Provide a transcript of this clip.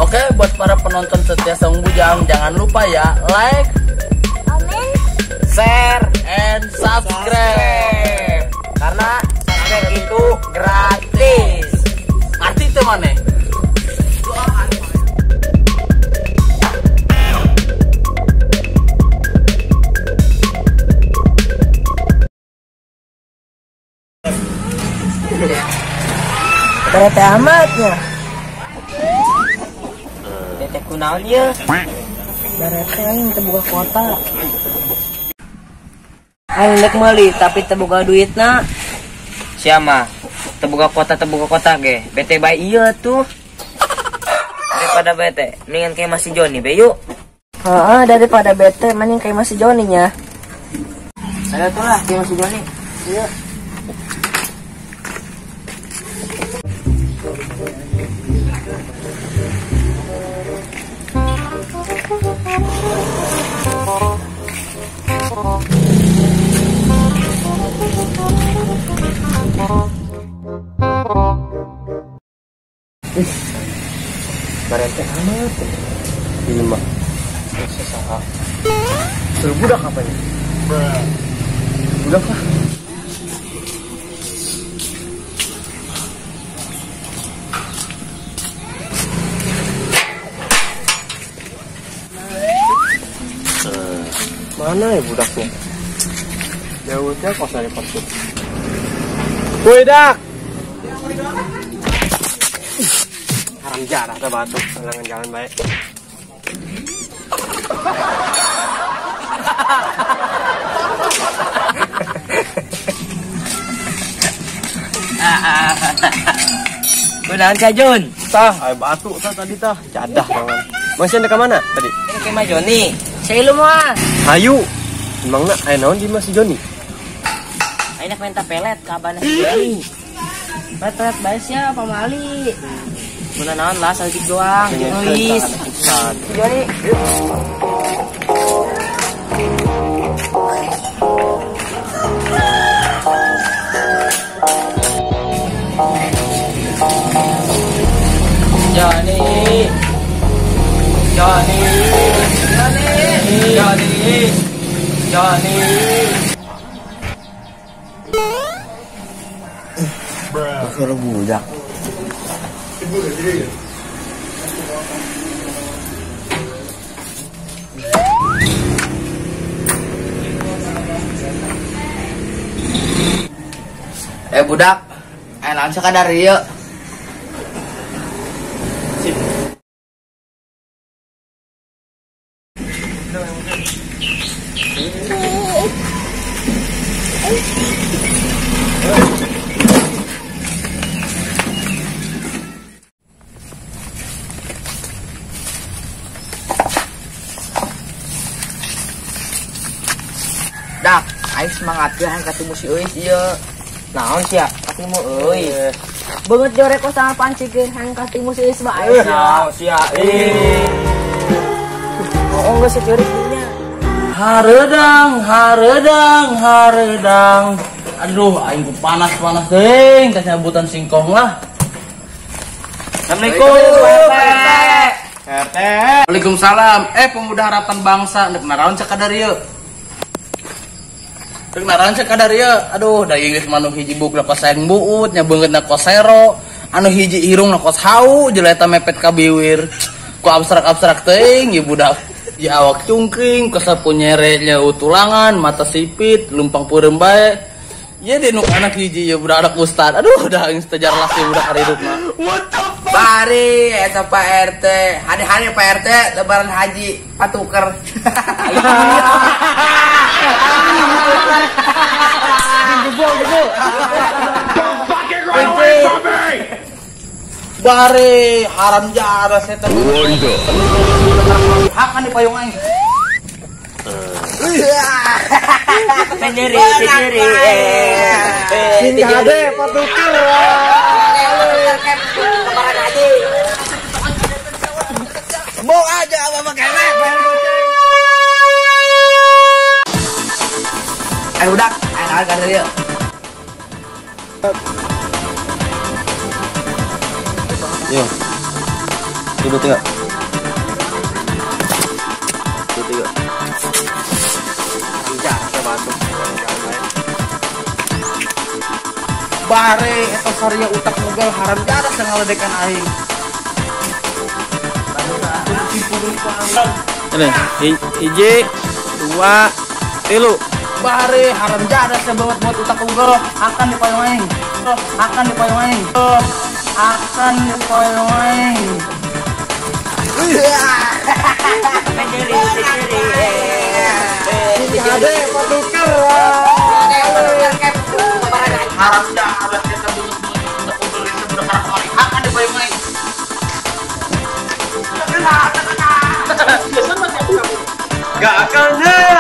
Oke, buat para penonton setia Saung Bujang, jangan lupa ya like, comment, share, and subscribe. Karena subscribe itu gratis. Arti itu mana? Berete amatnya. Bete kunaon ieu? Berete aing teu boga kota. Aing rek meuli tapi teu boga duitna. Sia mah teu boga kota ge. Bete bae ieu tuh. Daripada bete, mendingan kayak masih Joni be yuk. Heeh, daripada bete mending kayak masih Joni nya. Ayo tuh lah kayak masih Joni. Iya. Ih, barete amat. Ini mah sesaha. Suruh budak apa ini? Budak lah. Mana ya budaknya? Jauhnya kos dari kos. Woi dak. Haram jarah teh batu, halangan jalan baik. Kunaon Ka Jun? Tah, ay batu tah tadi tah, jadah kawan. Masih ada ke mana tadi? Ke Mas Joni. Saya lu mah. Hayu. Emangna aya naon di Mas Joni? Aing minta pelet ka abana si Joni. Pelet bae sia pamali. Mun naon lah saeutik doang, nulis. Si Joni. Joni. Joni. Joni. Joni. Joni. Suara budak. Budak, naon sakadar ieu? Sip. Dak, aing semangat ge aing katimu si Euis ieu. Naon sia? Katimu euy. Beungeut jore kos tangan panci ge hayang katimu si Euis bae sia. Naon sia? Oh, geus secerik nya. Hareudang, hareudang, hareudang. Aduh, aing ku panas-panas teuing kacabutan singkong lah. Assalamualaikum. RT. Waalaikumsalam. Pemuda harapan bangsa nek naraon cakadar ieu? Rek naran sakadar ieu, aduh da geus manu hiji buuk kos saeng buut nya beungeutna kos sero, anu hiji irungna kos hau, jeleta mepet ka biwir. Ku abstrak-abstrak teuing ieu budak. Ya awak cungkring, kos sapu nyere nya tulangan, mata sipit, lumpang peureum bae. Ye deui nu anak hiji ieu budak anak ustad. Aduh dah geus teu jarlas ieu budak haridupna. What the fuck? Bari eta Pak RT, hari-hari Pak RT lebaran haji patuker. Don't fucking run away from me! Bare haram jarah setan. Hakan di payung aing. Penyeri, penyeri. Sini ada patuker. Lebaran haji. Bong aja apa kene. Budak, ayo kan dia. Yo. 1, 2, 3. 2, 3. Masuk. Bare eta saria utak mugal haram jaras yang ngaledekan aing. Ini, 1, 2, 3. Bare haram jaras yang banget buat utak mugal akan dipayung aing. Akan dipayung aing. Akan dipayung aing. Ade patukar. Haram jaras kita banget utak mugal itu udah karak akan dipayung aing. Gak akan.